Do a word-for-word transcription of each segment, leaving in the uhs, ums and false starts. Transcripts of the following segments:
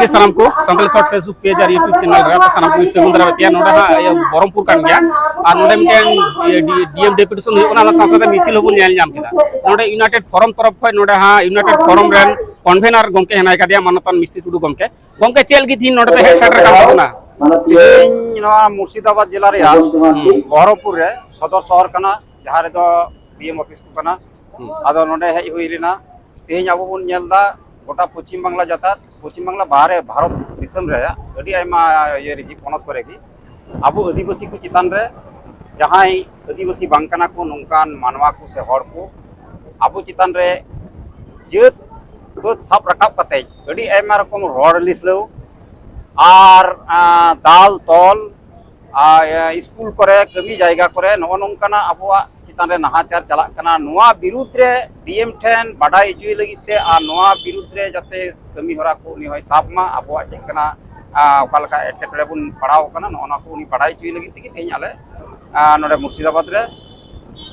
ᱜᱮ ᱥᱟᱱᱟᱢ ᱠᱚ ᱥᱟᱱᱛᱟᱲᱤ ᱛᱷᱚᱴ Facebook ᱯᱮᱡᱽ ᱟᱨ YouTube ᱪᱮᱱᱮᱞ ᱨᱮ ᱟᱯᱮ ᱥᱟᱱᱟᱢ ᱠᱚ ᱥᱟᱹᱜᱩᱱ ᱫᱟᱨᱟᱢ ᱯᱮᱭᱟ᱾ ᱱᱚᱰᱮ ᱦᱟᱸᱜ ᱤᱭᱟᱹ ᱵᱚᱦᱨᱚᱢᱯᱩᱨ ᱠᱟᱱ ᱜᱮᱭᱟ, ᱟᱨ ᱱᱚᱰᱮ ᱢᱤᱫᱴᱮᱱ ᱤᱭᱟᱹ ᱰᱤ-, DM ᱰᱮᱯᱩᱴᱮᱥᱚᱱ ᱦᱩᱭᱩᱜ ᱠᱟᱱᱟ, ᱚᱱᱟ ᱥᱟᱶ ᱥᱟᱶᱛᱮ ᱢᱤᱪᱷᱤᱞ ᱦᱚᱸᱵᱚᱱ ᱧᱮᱞ ᱧᱟᱢ ᱠᱮᱫᱟ᱾ ᱱᱚᱰᱮ ᱤᱭᱩᱱᱟᱭᱴᱮᱰ ᱯᱷᱳᱨᱟᱢ ᱛᱚᱨᱚᱯ ᱠᱷᱚᱱ ᱱᱚᱰᱮ ᱦᱟᱸᱜ ᱤᱭᱩᱱᱟᱭᱴᱮᱰ ᱯᱷᱳᱨᱟᱢ ᱨᱮᱱ ᱠᱚᱱᱵᱷᱮᱱᱟᱨ ᱜᱚᱢᱠᱮ ᱦᱮᱱᱟᱭ ᱠᱟᱫᱮᱭᱟ, ᱢᱟᱱᱚᱛᱟᱱ ᱢᱤᱥᱛᱨᱤ ᱴᱩᱰᱩ ᱜᱚᱢᱠᱮ᱾ ᱜᱚᱢᱠᱮ, ᱪᱮᱫ ᱞᱟᱹᱜᱤᱫ ᱛᱮᱦᱮᱧ ᱱᱚᱰᱮ ᱯᱮ ᱦᱮᱡ ᱥᱮᱴᱮᱨ ᱟᱠᱟᱱ ᱛᱟᱵᱚᱱᱟ? ᱛᱮᱦᱮᱧ ᱱᱚᱣᱟ ᱢᱩᱨᱥᱤᱫᱟᱵᱟᱫᱽ ᱡᱮᱞᱟ ᱨᱮᱭᱟᱜ ᱦᱩᱸ᱾ ᱵᱚᱦᱚᱨᱚᱢᱯᱩᱨ ᱨᱮ ᱥᱚᱫᱚᱨ ᱥᱚᱦᱚᱨ ᱠᱟᱱᱟ, ᱡᱟᱦᱟᱸ ᱨᱮᱫᱚ DM ᱚᱯᱷᱤᱥ ᱠᱚ ᱠᱟᱱᱟ᱾ ᱦᱩᱸ᱾ ᱟᱫᱚ ᱱᱚᱰᱮ ᱦᱮᱡ ᱦᱩᱭ ᱞᱮᱱᱟ᱾ ᱛᱮᱦᱮᱧ ᱟᱵᱚ ᱵᱚᱱ ᱧᱮᱞ ᱮᱫᱟ ᱜᱚᱴᱟ ᱯᱚᱪᱷᱤᱢ ᱵᱟᱝᱞᱟ ᱡᱟᱛᱟᱛ, ᱯᱚᱪᱷᱤᱢ ᱵᱟᱝᱞᱟ ᱵᱟᱦᱨᱮ ᱵᱷᱟᱨᱚᱛ ᱫᱤᱥᱚᱢ ᱨᱮ ᱟᱹᱰᱤ ᱟᱭᱢᱟ ᱤᱭᱟᱹ ᱨᱮᱜᱮ, ᱯᱚᱱᱚᱛ ᱠᱚᱨᱮ ᱜᱮ ᱟᱵᱚ ᱟᱹᱫᱤᱵᱟᱹᱥᱤ ᱠᱚ ᱪᱮᱛᱟᱱ ᱨᱮ ᱡᱟᱦᱟᱸᱭ ᱟᱹᱫᱤᱵᱟᱹᱥᱤ ᱵᱟᱝ ᱠᱟᱱᱟ ᱠᱚ ᱱᱚᱝᱠᱟᱱ ᱢᱟᱱᱣᱟ ᱠᱚ ᱥᱮ ᱦᱚᱲ ᱠᱚ ᱟᱵᱚ ᱪᱮᱛᱟᱱ ᱨᱮ ᱡᱟᱹᱛ ᱯᱟᱹᱛ ᱥᱟᱵ ᱨᱟᱠᱟᱵ ᱠᱟᱛᱮ ᱟᱹᱰᱤ ᱟᱭᱢᱟ ᱨᱚᱠᱚᱢ ᱨᱚᱲ ᱞᱤᱥᱞᱟᱹᱣ ᱟᱨ, ᱟᱸ, ᱫᱟᱞ ᱛᱚᱞ, ᱟᱨ, ᱟᱸ, ᱥᱠᱩᱞ ᱠᱚᱨᱮ, ᱠᱟᱹᱢᱤ ᱡᱟᱭᱜᱟ ᱠᱚᱨᱮ ᱱᱚᱜᱼᱚ ᱱᱚᱝᱠᱟᱱᱟᱜ ᱟᱵᱚᱣᱟᱜ ᱪᱮᱛᱟᱱ ᱨᱮ ᱱᱟᱦᱟᱪᱟᱨ ᱪᱟᱞᱟᱜ ᱠᱟᱱᱟ᱾ ᱱᱚᱣᱟ ᱵᱤᱨᱩᱫᱽ ᱨᱮ DM ᱴᱷᱮᱱ ᱵᱟᱰᱟᱭ ᱦᱚᱪᱚᱭ ᱞᱟᱹᱜᱤᱫ ᱛᱮ ᱟᱨ ᱱᱚᱣᱟ ᱵᱤᱨᱩᱫᱽ ᱨᱮ ᱡᱟᱛᱮ ᱠᱟᱹᱢᱤ ᱦᱚᱨᱟ ᱠᱚ ᱩᱱᱤ ᱦᱚᱸᱭ ᱥᱟᱵ ᱢᱟ, ᱟᱵᱚᱣᱟᱜ ᱪᱮᱫ ᱠᱟᱱᱟ, ᱟᱸ, ᱚᱠᱟ ᱞᱮᱠᱟ ᱮᱴᱠᱮᱴᱚᱬᱮ ᱵᱚᱱ ᱯᱟᱲᱟᱣ ᱟᱠᱟᱱᱟ, ᱱᱚᱜᱼᱚ ᱱᱚᱣᱟ ᱠᱚ ᱩᱱᱤ ᱵᱟᱰᱟᱭ ᱦᱚᱪᱚᱭ ᱞᱟᱹᱜᱤᱫ ᱛᱮᱜᱮ ᱛᱮᱦᱮᱧ ᱟᱞᱮ, ᱟᱸ, ᱱᱚᱰᱮ ᱢᱩᱨᱥᱤᱫᱟᱵᱟᱫᱽ ᱨᱮ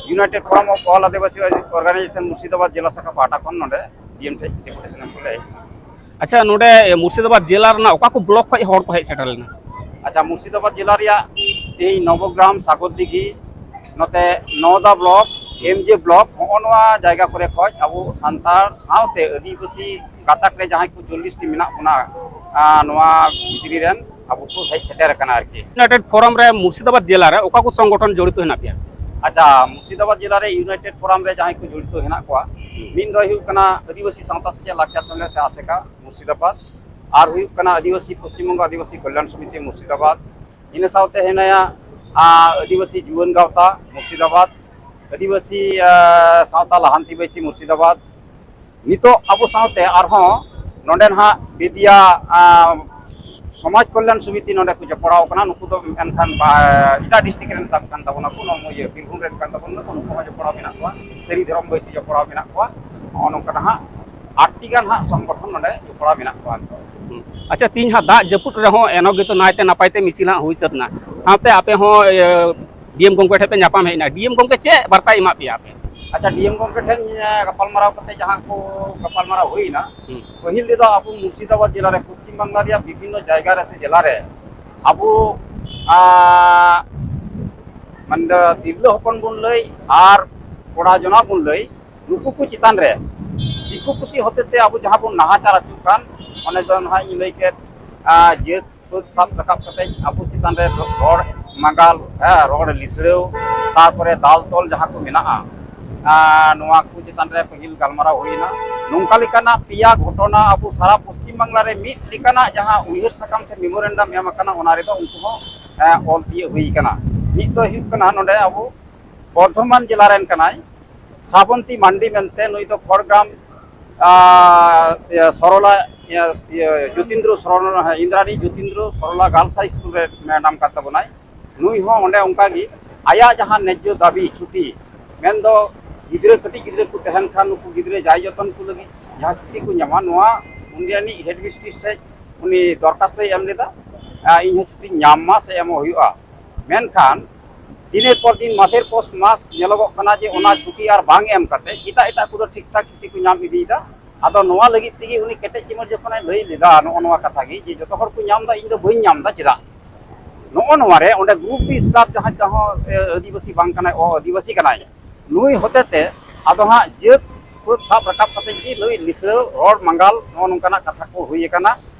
United Forum of All Adivasi Organization Murshidabad ᱡᱮᱞᱟ ᱥᱟᱠᱷᱟ ᱯᱟᱦᱴᱟ ᱠᱷᱚᱱ ᱱᱚᱰᱮ DM ᱴᱷᱮᱱ ᱰᱮᱯᱩᱴᱮᱥᱚᱱ ᱮᱢ ᱞᱮ ᱦᱮᱡ ᱮᱱᱟ᱾ ᱟᱪᱪᱷᱟ, ᱱᱚᱰᱮ ᱢᱩᱨᱥᱤᱫᱟᱵᱟᱫᱽ ᱡᱮᱞᱟ ᱨᱮᱱᱟᱜ ᱚᱠᱟ ᱠᱚ ᱵᱞᱚᱠ ᱠᱷᱚᱱ ᱦᱚᱲ ᱠᱚ ᱦᱮᱡ ᱥᱮᱴᱮᱨ ᱞᱮᱱᱟ? ᱟᱪᱪᱷᱟ, ᱢᱩᱨᱥᱤᱫᱟᱵᱟᱫᱽ ᱡᱮᱞᱟ ᱨᱮᱭᱟᱜ ᱛᱮᱦᱮᱧ ᱱᱚᱵᱚᱜᱨᱟᱢ, ᱥᱟᱜᱚᱨ ᱫᱤᱜᱷᱤ, ᱱᱚᱛᱮ ᱱᱚᱣᱫᱟ ᱵᱞᱚᱠ, MJ ᱵᱞᱚᱠ, ᱦᱚᱸᱜᱼᱚ ᱱᱚᱣᱟ ᱡᱟᱭᱜᱟ ᱠᱚᱨᱮ ᱠᱷᱚᱱ ᱟᱵᱚ ᱥᱟᱱᱛᱟᱲ ᱥᱟᱶᱛᱮ ᱟᱹᱫᱤᱵᱟᱹᱥᱤ ᱜᱟᱛᱟᱠ ᱨᱮ ᱡᱟᱦᱟᱸᱭ ᱠᱚ ᱪᱚᱞᱞᱤᱥ ᱴᱤ ᱢᱮᱱᱟᱜ ᱵᱚᱱᱟ, ᱟᱨ ᱱᱚᱣᱟ ᱵᱷᱤᱛᱨᱤ ᱨᱮᱱ ᱟᱵᱚ ᱠᱚ ᱦᱮᱡ ᱥᱮᱴᱮᱨ ᱟᱠᱟᱱᱟ ᱟᱨᱠᱤ᱾ ᱤᱭᱩᱱᱟᱭᱴᱮᱰ ᱯᱷᱳᱨᱟᱢ ᱨᱮ ᱢᱩᱨᱥᱤᱫᱟᱵᱟᱫᱽ ᱡᱮᱞᱟ ᱨᱮ ᱚᱠᱟ ᱠᱚ ᱥᱚᱝᱜᱚᱴᱷᱚᱱ ᱡᱚᱲᱤᱛ ᱦᱮᱱᱟᱜ ᱯᱮᱭᱟ? ᱟᱪᱪᱷᱟ, ᱢᱩᱨᱥᱤᱫᱟᱵᱟᱫᱽ ᱡᱮᱞᱟ ᱨᱮ ᱤᱭᱩᱱᱟᱭᱴᱮᱰ ᱯᱷᱳᱨᱟᱢ ᱨᱮ ᱡᱟᱦᱟᱸᱭ ᱠᱚ ᱡᱚᱲᱤᱛ ᱦᱮᱱᱟᱜ ᱠᱚᱣᱟ, ᱢᱤᱫ ᱫᱚᱭ ᱦᱩᱭᱩᱜ ᱠᱟᱱᱟ ᱟᱹᱫᱤᱵᱟᱹᱥᱤ ᱥᱟᱶᱛᱟ ᱥᱮᱪᱮᱫ ᱞᱟᱠᱪᱟᱨ ᱥᱮᱢᱞᱮᱫ ᱥᱮ ᱟᱥᱮᱠᱟ ᱢᱩᱨᱥᱤᱫᱟᱵᱟᱫᱽ, ᱟᱨ ᱦᱩᱭᱩᱜ ᱠᱟᱱᱟ ᱟᱹᱫᱤᱵᱟᱹᱥᱤ ᱯᱚᱥᱪᱤᱢ ᱵᱚᱝᱜᱚ ᱟᱹᱫᱤᱵᱟᱹᱥᱤ ᱠᱚᱞᱭᱟᱱ ᱥᱚᱢᱤᱛᱤ ᱢᱩᱨᱥᱤᱫᱟᱵᱟᱫᱽ, ᱤᱱᱟᱹ ᱥᱟᱶᱛᱮ ᱦᱮᱱᱟᱭᱟ, ᱟ, ᱟᱹᱫᱤᱵᱟᱹᱥᱤ ᱡᱩᱣᱟᱹᱱ ᱜᱟᱶᱛᱟ ᱢᱩᱨᱥᱤᱫᱟᱵᱟᱫᱽ, ᱟᱹᱫᱤᱵᱟᱹᱥᱤ, ᱟ, ᱥᱟᱶᱛᱟ ᱞᱟᱦᱟᱱᱛᱤ ᱵᱟᱹᱭᱥᱤ ᱢᱩᱨᱥᱤᱫᱟᱵᱟᱫᱽ᱾ ᱱᱤᱛᱚᱜ ᱟᱵᱚ ᱥᱟᱶᱛᱮ ᱟᱨᱦᱚᱸ ᱱᱚᱰᱮ ᱱᱟᱦᱟᱜ ᱵᱤᱫᱽᱭᱟ, ᱟ, ᱥᱚᱢᱟᱡᱽ ᱠᱚᱞᱭᱟᱱ ᱥᱚᱢᱤᱛᱤ ᱱᱚᱰᱮ ᱠᱚ ᱡᱚᱯᱲᱟᱣ ᱠᱟᱱᱟ᱾ ᱱᱩᱠᱩ ᱫᱚ ᱮᱱᱠᱷᱟᱱ ᱵᱟ-, ᱮᱴᱟᱜ ᱰᱤᱥᱴᱨᱤᱠᱴ ᱨᱮᱱ ᱠᱟᱱ ᱛᱟᱵᱚᱱᱟ ᱠᱚ, ᱱᱚᱣᱟ ᱤᱭᱟᱹ ᱵᱤᱨᱵᱷᱩᱢ ᱨᱮᱱ ᱠᱟᱱ ᱛᱟᱵᱚᱱᱟ ᱠᱚ, ᱱᱩᱠᱩ ᱦᱚᱸ ᱡᱚᱯᱲᱟᱣ ᱢᱮᱱᱟᱜ ᱠᱚᱣᱟ᱾ ᱥᱟᱹᱨᱤ ᱫᱷᱚᱨᱚᱢ ᱵᱟᱹᱭᱥᱤ ᱡᱚᱯᱲᱟᱣ ᱢᱮᱱᱟᱜ ᱠᱚᱣᱟ᱾ ᱱᱚᱜᱼᱚ ᱱᱚᱝᱠᱟ ᱱᱟᱦᱟᱜ ᱟᱴ ᱴᱤ ᱜᱟᱱ ᱦᱟᱸᱜ ᱥᱚᱝᱜᱚᱴᱷᱚᱱ ᱱᱚᱰᱮ ᱡᱚᱯᱲᱟᱣ ᱢᱮᱱᱟᱜ ᱠᱚᱣᱟ ᱱᱤᱛᱚᱜ᱾ ᱦᱩᱸ᱾ ᱟᱪᱪᱷᱟ, ᱛᱤᱦᱤᱧ ᱦᱟᱸᱜ ᱫᱟᱜ ᱡᱟᱹᱯᱩᱫ ᱨᱮᱦᱚᱸ ᱮᱱᱦᱚᱸ ᱜᱮᱛᱚ ᱱᱟᱭᱛᱮ ᱱᱟᱯᱟᱭ ᱛᱮ ᱢᱤᱪᱷᱤᱞ ᱦᱟᱸᱜ ᱦᱩᱭ ᱥᱟᱹᱛ ᱮᱱᱟ᱾ ᱥᱟᱶᱛᱮ ᱟᱯᱮ ᱦᱚᱸ, ᱤᱭᱟᱹ, DM ᱜᱚᱢᱠᱮ ᱴᱷᱮᱱ ᱯᱮ ᱧᱟᱯᱟᱢ ᱦᱮᱡ ᱮᱱᱟ᱾ DM ᱜᱚᱢᱠᱮ ᱪᱮᱫ ᱵᱟᱨᱛᱟᱭ ᱮᱢᱟᱫ ᱯᱮᱭᱟ ᱟᱯᱮ? ᱟᱪᱪᱷᱟ, ᱰᱤ ᱮᱢ ᱜᱚᱢᱠᱮ ᱴᱷᱮᱱ ᱜᱟᱯᱟᱞᱢᱟᱨᱟᱣ ᱠᱟᱛᱮ ᱡᱟᱦᱟᱸ ᱠᱚ ᱜᱟᱯᱟᱞᱢᱟᱨᱟᱣ ᱦᱩᱭᱱᱟ, ᱯᱟᱹᱦᱤᱞ ᱨᱮᱫᱚ ᱟᱵᱚ ᱢᱩᱨᱥᱤᱫᱟᱵᱟᱫᱽ ᱡᱮᱞᱟ ᱨᱮ, ᱯᱚᱥᱪᱤᱢ ᱵᱟᱝᱞᱟ ᱨᱮᱭᱟᱜ ᱵᱤᱵᱷᱤᱱᱱᱚ ᱡᱟᱭᱜᱟ ᱨᱮ ᱥᱮ ᱡᱮᱞᱟ ᱨᱮ ᱟᱵᱚ ᱟᱸ, ᱢᱟᱱᱮ ᱫᱚ ᱛᱤᱨᱞᱟᱹ ᱦᱚᱯᱚᱱ ᱵᱚᱱ ᱞᱟᱹᱭ ᱟᱨ ᱠᱚᱲᱟ ᱡᱚᱱᱟ ᱵᱚᱱ ᱞᱟᱹᱭ, ᱱᱩᱠᱩ ᱠᱚ ᱪᱮᱛᱟᱱ ᱨᱮ ᱫᱤᱠᱩ ᱯᱩᱥᱤ ᱦᱚᱛᱮᱛᱮ ᱟᱵᱚ ᱡᱟᱦᱟᱸ ᱵᱚᱱ ᱱᱟᱦᱟᱪᱟᱨ ᱟᱹᱪᱩᱨ ᱠᱟᱱ, ᱚᱱᱮ ᱫᱚ ᱱᱟᱦᱟᱜ ᱤᱧ ᱞᱟᱹᱭ ᱠᱮᱫ, ᱟᱸ, ᱡᱟᱹᱛ ᱯᱟᱹᱛ ᱥᱟᱵ ᱨᱟᱠᱟᱵ ᱠᱟᱛᱮ ᱟᱵᱚ ᱪᱮᱛᱟᱱ ᱨᱮ ᱨᱚᱲ ᱢᱟᱸᱜᱟᱞ, ᱦᱮᱸ, ᱨᱚᱲ ᱞᱤᱥᱲᱟᱹᱣ, ᱛᱟᱨᱯᱚᱨᱮ ᱫᱟᱞ ᱛᱚᱞ ᱡᱟᱦᱟᱸ ᱠᱚ ᱢᱮᱱᱟᱜᱼᱟ, ᱟᱸ, ᱱᱚᱣᱟ ᱠᱚ ᱪᱮᱛᱟᱱ ᱨᱮ ᱯᱟᱹᱦᱤᱞ ᱜᱟᱞᱢᱟᱨᱟᱣ ᱦᱩᱭᱱᱟ᱾ ᱱᱚᱝᱠᱟ ᱞᱮᱠᱟᱱᱟᱜ ᱯᱮᱭᱟ ᱜᱷᱚᱴᱚᱱᱟ ᱟᱵᱚ ᱥᱟᱨᱟ ᱯᱚᱥᱪᱤᱢ ᱵᱟᱝᱞᱟ ᱨᱮ ᱢᱤᱫ ᱞᱮᱠᱟᱱᱟᱜ ᱡᱟᱦᱟᱸ ᱩᱭᱦᱟᱹᱨ ᱥᱟᱠᱟᱢ ᱥᱮ ᱢᱮᱢᱳᱨᱮᱱᱰᱟᱢ ᱮᱢ ᱟᱠᱟᱱᱟ, ᱚᱱᱟ ᱨᱮᱫᱚ ᱩᱱᱠᱩ ᱦᱚᱸ, ᱮᱸ, ᱚᱞ ᱛᱤᱭᱳᱜ ᱦᱩᱭ ᱟᱠᱟᱱᱟ᱾ ᱢᱤᱫ ᱫᱚ ᱦᱩᱭᱩᱜ ᱠᱟᱱᱟ, ᱱᱚᱰᱮ ᱟᱵᱚ ᱵᱚᱨᱫᱷᱚᱢᱟᱱ ᱡᱮᱞᱟ ᱨᱮᱱ ᱠᱟᱱᱟᱭ ᱥᱨᱟᱵᱚᱱᱛᱤ ᱢᱟᱱᱰᱤ ᱢᱮᱱᱛᱮ, ᱱᱩᱭ ᱫᱚ ᱠᱷᱚᱲᱜᱨᱟᱢ, ᱟᱨ, ᱤᱭᱟᱹ, ᱥᱚᱨᱚᱞᱟ, ᱤᱭᱟᱹ, ᱤᱭᱟᱹ, ᱡᱳᱛᱤᱱᱫᱨᱚ ᱥᱚᱨᱚᱞᱟ, ᱦᱮᱸ, ᱤᱱᱫᱨᱟᱱᱤ ᱡᱳᱛᱤᱱᱫᱨᱚ ᱥᱚᱨᱚᱞᱟ ᱜᱟᱨᱞᱥ ᱦᱟᱭ ᱥᱠᱩᱞ ᱨᱮ ᱢᱮᱰᱟᱢ ᱠᱟᱱ ᱛᱟᱵᱚᱱᱟᱭ᱾ ᱱᱩᱭ ᱦᱚᱸ ᱚᱸᱰᱮ ᱚᱱᱠᱟᱜᱮ ᱟᱭᱟᱜ ᱡᱟᱦᱟᱸ ᱱᱮᱡᱽᱡᱚ ᱫᱟᱹᱵᱤ ᱪᱷᱩᱴᱤ, ᱢᱮᱱᱫᱚ ᱜᱤᱫᱽᱨᱟᱹ, ᱠᱟᱹᱴᱤᱡ ᱜᱤᱫᱽᱨᱟᱹ ᱠᱚ ᱛᱟᱦᱮᱱ ᱠᱷᱟᱱ ᱱᱩᱠᱩ ᱜᱤᱫᱽᱨᱟᱹ ᱡᱟᱭ ᱡᱚᱛᱚᱱ ᱠᱚ ᱞᱟᱹᱜᱤᱫ ᱡᱟᱦᱟᱸ ᱪᱷᱩᱴᱤ ᱠᱚ ᱧᱟᱢᱟ, ᱱᱚᱣᱟ ᱩᱱᱤ ᱨᱤᱱᱤᱡ ᱦᱮᱰ ᱢᱤᱥᱴᱨᱤᱥ ᱴᱷᱮᱡ ᱩᱱᱤ ᱫᱚᱨᱠᱷᱟᱥᱛᱚᱭ ᱮᱢ ᱞᱮᱫᱟ, ᱟᱨ ᱤᱧ ᱦᱚᱸ ᱪᱷᱩᱴᱤᱧ ᱧᱟᱢ ᱢᱟ ᱥᱮ ᱮᱢᱚᱜ ᱦᱩᱭᱩᱜᱼᱟ᱾ ᱢᱮᱱᱠᱷᱟᱱ ᱫᱤᱱᱮᱨ ᱯᱚᱨ ᱫᱤᱱ, ᱢᱟᱥᱮᱨ ᱯᱚᱨ ᱢᱟᱥ ᱧᱮᱞᱚᱜᱚᱜ ᱠᱟᱱᱟ ᱡᱮ ᱚᱱᱟ ᱪᱷᱩᱴᱤ ᱟᱨ ᱵᱟᱝ ᱮᱢ ᱠᱟᱛᱮ ᱮᱴᱟᱜ ᱮᱴᱟᱜ ᱠᱚᱫᱚ ᱴᱷᱤᱠ ᱴᱷᱟᱠ ᱪᱷᱩᱴᱤ ᱠᱚ ᱧᱟᱢ ᱤᱫᱤᱭᱮᱫᱟ᱾ ᱟᱫᱚ ᱱᱚᱣᱟ ᱞᱟᱹᱜᱤᱫ ᱛᱮᱜᱮ ᱩᱱᱤ ᱠᱮᱴᱮᱡ ᱪᱤᱢᱟᱹᱲ ᱡᱚᱠᱷᱚᱱᱮ ᱞᱟᱹᱭ ᱞᱮᱫᱟ ᱱᱚᱜᱼᱚ ᱱᱚᱣᱟ ᱠᱟᱛᱷᱟ ᱜᱮ ᱡᱮ ᱡᱚᱛᱚ ᱦᱚᱲ ᱠᱚ ᱧᱟᱢ ᱮᱫᱟ, ᱤᱧ ᱫᱚ ᱵᱟᱹᱧ ᱧᱟᱢ ᱮᱫᱟ ᱪᱮᱫᱟᱜ? ᱱᱚᱜᱼᱚ ᱱᱚᱣᱟ ᱨᱮ ᱚᱸᱰᱮ ᱜᱨᱩᱯ ᱰᱤ ᱥᱴᱟᱯ ᱡᱟᱦᱟᱸᱭ ᱛᱟᱦᱚᱸ, ᱮ, ᱟᱹᱫᱤᱵᱟᱹᱥᱤ ᱵᱟᱝ ᱠᱟᱱᱟᱭ, ᱚ ᱟᱹᱫᱤᱵᱟᱹᱥᱤ ᱠᱟᱱᱟᱭ, ᱱᱩᱭ ᱦᱚᱛᱮᱛᱮ ᱟᱫᱚ ᱦᱟᱸᱜ ᱡᱟᱹᱛ ᱯᱟᱹᱛ ᱥᱟᱵ ᱨᱟᱠᱟᱵ ᱠᱟᱛᱮ ᱜᱮ ᱱᱩᱭ ᱞᱤᱥᱲᱟᱹᱣ, ᱨᱚᱲ ᱢᱟᱸᱜᱟᱞ, ᱱᱚᱜᱼᱚ ᱱᱚᱝᱠᱟᱱᱟᱜ ᱠᱟᱛᱷᱟ ᱠᱚ ᱦᱩᱭ ᱟᱠᱟᱱᱟ᱾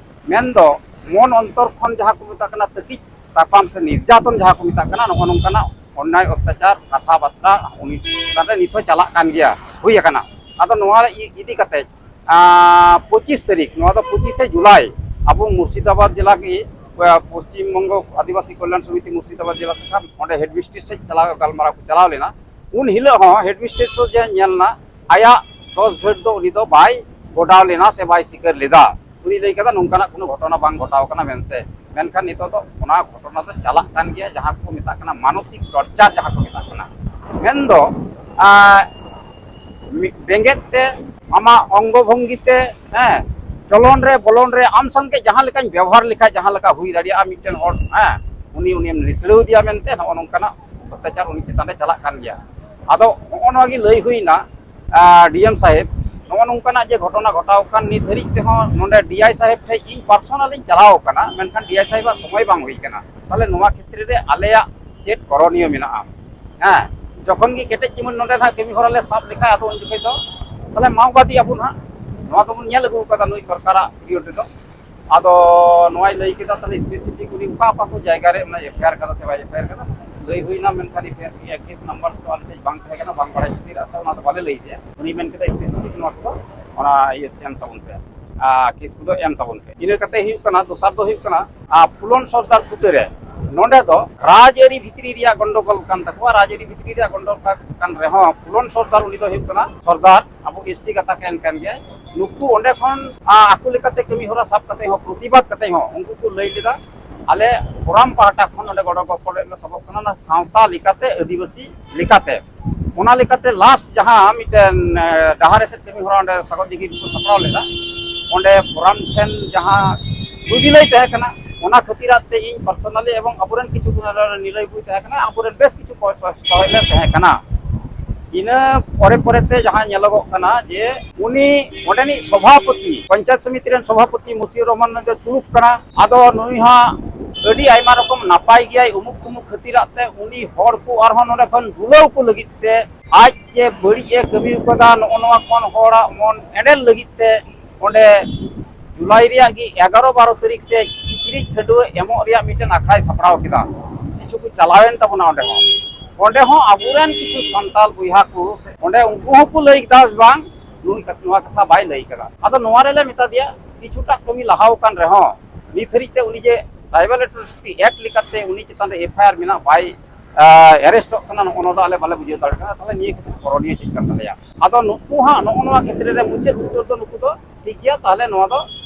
ᱢᱮᱱᱫᱚ ᱢᱚᱱ ᱚᱱᱛᱚᱨ ᱠᱷᱚᱱ ᱡᱟᱦᱟᱸ ᱠᱚ ᱢᱮᱛᱟᱜ ᱠᱟᱱᱟ ᱛᱟᱹᱠᱤᱡ ᱛᱟᱯᱟᱢ ᱥᱮ ᱱᱤᱨᱡᱟᱛᱚᱱ ᱡᱟᱦᱟᱸ ᱠᱚ ᱢᱮᱛᱟᱜ ᱠᱟᱱᱟ, ᱱᱚᱜᱼᱚ ᱱᱚᱝᱠᱟᱱᱟᱜ ᱚᱱᱱᱟᱭ ᱚᱛᱛᱟᱪᱟᱨ ᱠᱟᱛᱷᱟ ᱵᱟᱨᱛᱟ ᱩᱱᱤ ᱪᱮᱛᱟᱱ ᱨᱮ ᱱᱤᱛ ᱦᱚᱸ ᱪᱟᱞᱟᱜ ᱠᱟᱱ ᱜᱮᱭᱟ, ᱦᱩᱭ ᱟᱠᱟᱱᱟ᱾ ᱟᱫᱚ ᱱᱚᱣᱟ ᱤ-, ᱤᱫᱤ ᱠᱟᱛᱮ, ᱟᱸ, ᱯᱚᱸᱪᱤᱥ ᱛᱟᱹᱨᱤᱠᱷ, ᱱᱚᱣᱟ ᱫᱚ ᱯᱚᱸᱪᱤᱥᱮ ᱡᱩᱞᱟᱭ, ᱟᱵᱚ ᱢᱩᱨᱥᱤᱫᱟᱵᱟᱫᱽ ᱡᱮᱞᱟ ᱜᱮ, ᱟᱸ, ᱯᱚᱥᱪᱤᱢ ᱵᱚᱝᱜᱚ ᱟᱹᱫᱤᱵᱟᱹᱥᱤ ᱠᱚᱞᱭᱟᱱ ᱥᱚᱢᱤᱛᱤ ᱢᱩᱨᱥᱤᱫᱟᱵᱟᱫᱽ ᱡᱮᱞᱟ ᱥᱟᱠᱷᱟ ᱚᱸᱰᱮ ᱦᱮᱰ ᱢᱤᱥᱴᱨᱮᱥ ᱴᱷᱮᱡ ᱪᱟᱞᱟᱣ, ᱜᱟᱞᱢᱟᱨᱟᱣ ᱠᱚ ᱪᱟᱞᱟᱣ ᱞᱮᱱᱟ᱾ ᱩᱱ ᱦᱤᱞᱳᱜ ᱦᱚᱸ ᱦᱮᱰ ᱢᱤᱥᱴᱨᱮᱥ ᱫᱚ ᱡᱮ ᱧᱮᱞ ᱱᱟ, ᱟᱭᱟᱜ ᱫᱚᱥ ᱜᱷᱟᱹᱴ ᱫᱚ ᱩᱱᱤ ᱫᱚ ᱵᱟᱭ ᱜᱚᱰᱟᱣ ᱞᱮᱱᱟ ᱥᱮ ᱵᱟᱭ ᱥᱤᱠᱟᱹᱨ ᱞᱮᱫᱟ᱾ ᱩᱱᱤ ᱞᱟᱹᱭ ᱠᱮᱫᱟ ᱱᱚᱝᱠᱟᱱᱟᱜ ᱠᱳᱱᱳ ᱜᱷᱚᱴᱚᱱᱟ ᱵᱟᱝ ᱜᱷᱚᱴᱟᱣ ᱠᱟᱱᱟ ᱢᱮᱱᱛᱮ᱾ ᱢᱮᱱᱠᱷᱟᱱ ᱱᱤᱛᱚᱜ ᱫᱚ ᱚᱱᱟ ᱜᱷᱚᱴᱚᱱᱟ ᱫᱚ ᱪᱟᱞᱟᱜ ᱠᱟᱱ ᱜᱮᱭᱟ, ᱡᱟᱦᱟᱸ ᱠᱚ ᱢᱮᱛᱟᱜ ᱠᱟᱱᱟ ᱢᱟᱱᱚᱥᱤᱠ ᱴᱚᱨᱪᱟᱨ, ᱡᱟᱦᱟᱸ ᱠᱚ ᱢᱮᱛᱟᱜ ᱠᱟᱱᱟ᱾ ᱢᱮᱱᱫᱚ, ᱟᱸ, ᱢᱤᱫ ᱵᱮᱸᱜᱮᱫ ᱛᱮ, ᱟᱢᱟᱜ ᱚᱝᱜᱚ ᱵᱷᱚᱝᱜᱤ ᱛᱮ, ᱦᱮᱸ, ᱪᱚᱞᱚᱱ ᱨᱮ ᱵᱚᱞᱚᱱ ᱨᱮ ᱟᱢ ᱥᱟᱶᱛᱮ ᱡᱟᱦᱟᱸ ᱞᱮᱠᱟᱧ ᱵᱮᱵᱚᱦᱟᱨ ᱞᱮᱠᱷᱟᱡ ᱡᱟᱦᱟᱸ ᱞᱮᱠᱟ ᱦᱩᱭ ᱫᱟᱲᱮᱭᱟᱜᱼᱟ ᱢᱤᱫᱴᱮᱱ ᱦᱚᱲ, ᱦᱮᱸ, ᱩᱱᱤ, ᱩᱱᱤᱢ ᱞᱤᱥᱲᱟᱹᱣ ᱮᱫᱮᱭᱟ ᱢᱮᱱᱛᱮ ᱱᱚᱜᱼᱚ ᱱᱚᱝᱠᱟᱱᱟᱜ ᱚᱛᱛᱟᱪᱟᱨ ᱩᱱᱤ ᱪᱮᱛᱟᱱ ᱨᱮ ᱪᱟᱞᱟᱜ ᱠᱟᱱ ᱜᱮᱭᱟ᱾ ᱟᱫᱚ ᱱᱚᱜᱼᱚ ᱱᱚᱣᱟ ᱜᱮ ᱞᱟᱹᱭ ᱦᱩᱭᱱᱟ ᱰᱤ ᱮᱢ ᱥᱟᱦᱮᱵᱽ, ᱱᱚᱜᱼᱚ ᱱᱚᱝᱠᱟᱱᱟᱜ ᱡᱮ ᱜᱷᱚᱴᱚᱱᱟ ᱜᱷᱚᱴᱟᱣ ᱠᱟᱱ, ᱱᱤᱛ ᱫᱷᱟᱹᱨᱤᱡ ᱛᱮᱦᱚᱸ ᱱᱚᱰᱮ ᱰᱤ ᱟᱭ ᱥᱟᱦᱮᱵᱽ ᱴᱷᱮᱱ ᱤᱧ ᱯᱟᱨᱥᱚᱱᱟᱞᱤᱧ ᱪᱟᱞᱟᱣ ᱟᱠᱟᱱᱟ, ᱢᱮᱱᱠᱷᱟᱱ ᱰᱤ ᱟᱭ ᱥᱟᱦᱮᱵᱟᱜ ᱥᱚᱢᱚᱭ ᱵᱟᱝ ᱦᱩᱭ ᱠᱟᱱᱟ᱾ ᱛᱟᱦᱚᱞᱮ ᱱᱚᱣᱟ ᱠᱷᱮᱛᱨᱮ ᱨᱮ ᱟᱞᱮᱭᱟᱜ ᱪᱮᱫ ᱠᱚᱨᱚᱱᱤᱭᱚ ᱢᱮᱱᱟᱜᱼᱟ? ᱦᱮᱸ, ᱡᱚᱠᱷᱚᱱ ᱜᱮ ᱠᱮᱴᱮᱡ ᱪᱤᱢᱟᱹᱱ ᱱᱚᱰᱮ ᱱᱟᱦᱟᱜ ᱠᱟᱹᱢᱤ ᱦᱚᱨᱟ ᱞᱮ ᱥᱟᱵ ᱞᱮᱠᱷᱟᱡ, ᱟᱫᱚ ᱩᱱ ᱡᱚᱠᱷᱚᱡ ᱫᱚ ᱛᱟᱦᱚᱞᱮ ᱢᱟᱣᱵᱟᱫᱤ ᱟᱵᱚ ᱱᱟᱦᱟᱜ, ᱱᱚᱣᱟ ᱫᱚᱵᱚᱱ ᱧᱮᱞ ᱟᱹᱜᱩ ᱠᱟᱫᱟ ᱱᱩᱭ ᱥᱚᱨᱠᱟᱨᱟᱜ ᱯᱤᱨᱤᱭᱳᱰ ᱨᱮᱫᱚ᱾ ᱟᱫᱚ ᱱᱚᱣᱟᱭ ᱞᱟᱹᱭ ᱠᱮᱫᱟ, ᱛᱟᱦᱚᱞᱮ ᱥᱯᱮᱥᱤᱯᱷᱤᱠ ᱩᱱᱤ ᱚᱠᱟ ᱚᱠᱟ ᱠᱚ ᱡᱟᱭᱜᱟ ᱨᱮ ᱚᱱᱟ ᱮᱯᱷ ᱟᱭ ᱟᱨ ᱠᱟᱫᱟ ᱥᱮ ᱵᱟᱭ ᱮᱯᱷ ᱟᱭ ᱟᱨ ᱠᱟᱫᱟ, ᱞᱟᱹᱭ ᱦᱩᱭᱱᱟ, ᱢᱮᱱᱠᱷᱟᱱ F I R case number ᱫᱚ ᱟᱞᱮ ᱴᱷᱮᱡ ᱵᱟᱝ ᱛᱟᱦᱮᱸ ᱠᱟᱱᱟ, ᱵᱟᱝ ᱵᱟᱲᱟᱭ ᱠᱷᱟᱹᱛᱤᱨ ᱟᱫᱚ ᱚᱱᱟ ᱫᱚ ᱵᱟᱞᱮ ᱞᱟᱹᱭ ᱠᱮᱭᱟ᱾ ᱩᱱᱤ ᱢᱮᱱ ᱠᱮᱫᱟ ᱥᱯᱮᱥᱤᱯᱷᱤᱠ ᱱᱚᱣᱟ ᱠᱚᱫᱚ ᱚᱱᱟ ᱤᱭᱟᱹ ᱮᱢ ᱛᱟᱵᱚᱱ ᱯᱮ, ᱟᱨ ᱠᱮᱥ ᱠᱚᱫᱚ ᱮᱢ ᱛᱟᱵᱚᱱ ᱯᱮ᱾ ᱤᱱᱟᱹ ᱠᱟᱛᱮ ᱦᱩᱭᱩᱜ ᱠᱟᱱᱟ, ᱫᱚᱥᱟᱨ ᱫᱚ ᱦᱩᱭᱩᱜ ᱠᱟᱱᱟ, ᱟᱨ ᱯᱷᱩᱞᱚᱱ ᱥᱚᱨᱫᱟᱨ ᱯᱷᱩᱴᱟᱹ ᱨᱮ, ᱱᱚᱰᱮ ᱫᱚ ᱨᱟᱡᱽᱟᱹᱨᱤ ᱵᱷᱤᱛᱨᱤ ᱨᱮᱭᱟᱜ ᱜᱚᱱᱰᱚᱜᱳᱞ ᱠᱟᱱ ᱛᱟᱠᱚᱣᱟ᱾ ᱨᱟᱡᱽᱟᱹᱨᱤ ᱵᱷᱤᱛᱨᱤ ᱨᱮᱭᱟᱜ ᱜᱚᱱᱰᱚᱜᱳᱞ ᱠᱟᱱ ᱨᱮᱦᱚᱸ, ᱯᱷᱩᱞᱚᱱ ᱥᱚᱨᱫᱟᱨ ᱩᱱᱤ ᱫᱚ ᱦᱩᱭᱩᱜ ᱠᱟᱱᱟ ᱥᱚᱨᱫᱟᱨ, ᱟᱵᱚ ᱮᱥ ᱴᱤ ᱜᱟᱛᱟᱠ ᱨᱮᱱ ᱠᱟᱱ ᱜᱮᱭᱟᱭ᱾ ᱱᱩᱠᱩ ᱚᱸᱰᱮ ᱠᱷᱚᱱ, ᱟ, ᱟᱠᱚ ᱞᱮᱠᱟᱛᱮ ᱠᱟᱹᱢᱤ ᱦᱚᱨᱟ ᱥᱟᱵ ᱠᱟᱛᱮ ᱦᱚᱸ, ᱯᱨᱚᱛᱤᱵᱟᱫ ᱠᱟᱛᱮ ᱦᱚᱸ ᱩᱱᱠᱩ ᱠᱚ ᱞᱟᱹᱭ ᱞᱮᱫᱟ, ᱟᱞᱮ ᱯᱷᱳᱨᱟᱢ ᱯᱟᱦᱴᱟ ᱠᱷᱚᱱ ᱱᱚᱰᱮ ᱜᱚᱲᱚ ᱜᱚᱯᱚᱲ ᱞᱮ ᱥᱟᱵᱚᱜ ᱠᱟᱱᱟ, ᱚᱱᱟ ᱥᱟᱶᱛᱟ ᱞᱮᱠᱟᱛᱮ, ᱟᱹᱫᱤᱵᱟᱹᱥᱤ ᱞᱮᱠᱟᱛᱮ᱾ ᱚᱱᱟ ᱞᱮᱠᱟᱛᱮ ᱞᱟᱥᱴ ᱡᱟᱦᱟᱸ ᱢᱤᱫᱴᱮᱱ, ᱮ, ᱰᱟᱦᱟᱨ ᱮᱥᱮᱫ ᱠᱟᱹᱢᱤ ᱦᱚᱨᱟ ᱚᱸᱰᱮ ᱥᱟᱜᱚᱨ ᱫᱤᱜᱷᱤ ᱨᱮᱠᱚ ᱥᱟᱯᱲᱟᱣ ᱞᱮᱫᱟ, ᱚᱸᱰᱮ ᱯᱷᱳᱨᱟᱢ ᱴᱷᱮᱱ ᱡᱟᱦᱟᱸ ᱵᱤᱞᱟᱹᱭ ᱛᱟᱦᱮᱸ ᱠᱟᱱᱟ, ᱚᱱᱟ ᱠᱷᱟᱹᱛᱤᱨᱟᱜ ᱛᱮ ᱤᱧ ᱯᱟᱨᱥᱚᱱᱟᱞᱤ ᱮᱵᱚᱝ ᱟᱵᱚᱨᱮᱱ ᱠᱤᱪᱷᱩ ᱱᱤᱨᱟᱹᱭ ᱵᱩᱭ ᱛᱟᱦᱮᱸ ᱠᱟᱱᱟ, ᱟᱵᱚᱨᱮᱱ ᱵᱮᱥ ᱠᱤᱪᱷᱩ ᱠᱚ ᱥᱚᱦᱮᱫ ᱞᱮ ᱛᱟᱦᱮᱸ ᱠᱟᱱᱟ᱾ ᱤᱱᱟᱹ ᱯᱚᱨᱮ ᱯᱚᱨᱮᱛᱮ ᱡᱟᱦᱟᱸ ᱧᱮᱞᱚᱜᱚᱜ ᱠᱟᱱᱟ ᱡᱮ ᱩᱱᱤ ᱚᱸᱰᱮᱱᱤᱡ ᱥᱚᱵᱷᱟᱯᱚᱛᱤ, ᱯᱚᱧᱪᱟᱭᱮᱛ ᱥᱚᱢᱤᱛᱤ ᱨᱮᱱ ᱥᱚᱵᱷᱟᱯᱚᱛᱤ ᱢᱩᱥᱤᱭᱩᱨ ᱨᱚᱦᱢᱟᱱ ᱱᱚᱰᱮ ᱫᱩᱲᱩᱵ ᱠᱟᱱᱟ᱾ ᱟᱫᱚ ᱱᱩᱭ ᱦᱚᱸ ᱟᱹᱰᱤ ᱟᱭᱢᱟ ᱨᱚᱠᱚᱢ ᱱᱟᱯᱟᱭ ᱜᱮᱭᱟᱭ, ᱩᱢᱩᱠ ᱛᱩᱢᱩᱠ ᱠᱷᱟᱹᱛᱤᱨᱟᱜ ᱛᱮ ᱩᱱᱤ ᱦᱚᱲ ᱠᱚ ᱟᱨᱦᱚᱸ ᱱᱚᱰᱮ ᱠᱷᱚᱱ ᱵᱩᱞᱟᱹᱣ ᱠᱚ ᱞᱟᱹᱜᱤᱫ ᱛᱮ, ᱟᱡ ᱡᱮ ᱵᱟᱹᱲᱤᱡ ᱮ ᱠᱟᱹᱢᱤ ᱠᱟᱫᱟ, ᱱᱚᱜᱼᱚ ᱱᱚᱣᱟ ᱠᱷᱚᱱ ᱦᱚᱲᱟᱜ ᱢᱚᱱ ᱮᱸᱰᱮᱞ ᱞᱟᱹᱜᱤᱫ ᱛᱮ ᱚᱸᱰᱮ ᱡᱩᱞᱟᱭ ᱨᱮᱭᱟᱜ ᱜᱮ ᱮᱜᱟᱨᱚ ᱵᱟᱨᱚ ᱛᱟᱹᱨᱤᱠᱷ ᱥᱮ ᱠᱤᱪᱨᱤᱡ ᱠᱷᱟᱹᱰᱩᱣᱟᱹ ᱮᱢᱚᱜ ᱨᱮᱭᱟᱜ ᱢᱤᱫᱴᱮᱱ ᱟᱠᱷᱲᱟᱭ ᱥᱟᱯᱲᱟᱣ ᱠᱮᱫᱟ᱾ ᱠᱤᱪᱷᱩ ᱠᱚ ᱪᱟᱞᱟᱣᱮᱱ ᱛᱟᱵᱚᱱᱟ ᱚᱸᱰᱮ ᱦᱚᱸ᱾ ᱚᱸᱰᱮ ᱦᱚᱸ ᱟᱵᱚᱨᱮᱱ ᱠᱤᱪᱷᱩ ᱥᱟᱱᱛᱟᱞ ᱵᱚᱭᱦᱟ ᱠᱚ ᱥᱮ ᱚᱸᱰᱮ ᱩᱱᱠᱩ ᱦᱚᱸᱠᱚ ᱞᱟᱹᱭ ᱠᱮᱫᱟ, "ᱵᱟᱝ, ᱱᱩᱭ ᱠᱟᱛ-, ᱱᱚᱣᱟ ᱠᱟᱛᱷᱟ ᱵᱟᱭ ᱞᱟᱹᱭ ᱠᱟᱫᱟ᱾" ᱟᱫᱚ ᱱᱚᱣᱟ ᱨᱮᱞᱮ ᱢᱮᱛᱟ ᱫᱮᱭᱟ, ᱠᱤᱪᱷᱩᱴᱟ ᱠᱟᱹᱢᱤ ᱞᱟᱦᱟᱣ ᱟᱠᱟᱱ ᱨᱨᱮᱦᱚᱸ ᱱᱤᱛ ᱫᱷᱟᱹᱨᱤᱡ ᱛᱮ ᱩᱱᱤ ᱡᱮ ᱴᱨᱟᱭᱵᱟᱞ ᱮᱴᱨᱚᱥᱤᱴᱤ ᱮᱠᱴ ᱞᱮᱠᱟᱛᱮ ᱩᱱᱤ ᱪᱮᱛᱟᱱ ᱨᱮ ᱮᱯᱷ ᱟᱭ ᱟᱨ ᱢᱮᱱᱟᱜ, ᱵᱟᱭ ᱮᱨᱮᱥᱴᱚᱜ ᱠᱟᱱᱟ, ᱱᱚᱜᱼᱚ ᱱᱚᱣᱟ ᱫᱚ ᱟᱞᱮ ᱵᱟᱞᱮ ᱵᱩᱡᱷᱟᱹᱣ ᱫᱟᱲᱮᱭᱟᱜ ᱠᱟᱱᱟ᱾ ᱛᱟᱦᱚᱞᱮ ᱱᱤᱭᱟᱹ ᱠᱷᱮᱛᱨᱮ ᱠᱚᱨᱚᱱᱤᱭᱚ ᱪᱮᱫ ᱠᱟᱱ ᱛᱟᱞᱮᱭᱟ? ᱟᱫᱚ ᱱᱩᱠᱩ ᱦᱟᱸᱜ ᱱᱚᱜᱼᱚ ᱱᱚᱣᱟ ᱠᱷᱮᱛᱨᱮ ᱨᱮ ᱢᱩᱪᱟᱹᱫ ᱩᱛᱟᱹᱨ ᱫᱚ ᱱᱩᱠᱩ ᱫᱚ ᱴᱷᱤᱠ ᱜᱮᱭᱟ, ᱛᱟᱦᱚᱞᱮ ᱱᱚᱣᱟ ᱫᱚ,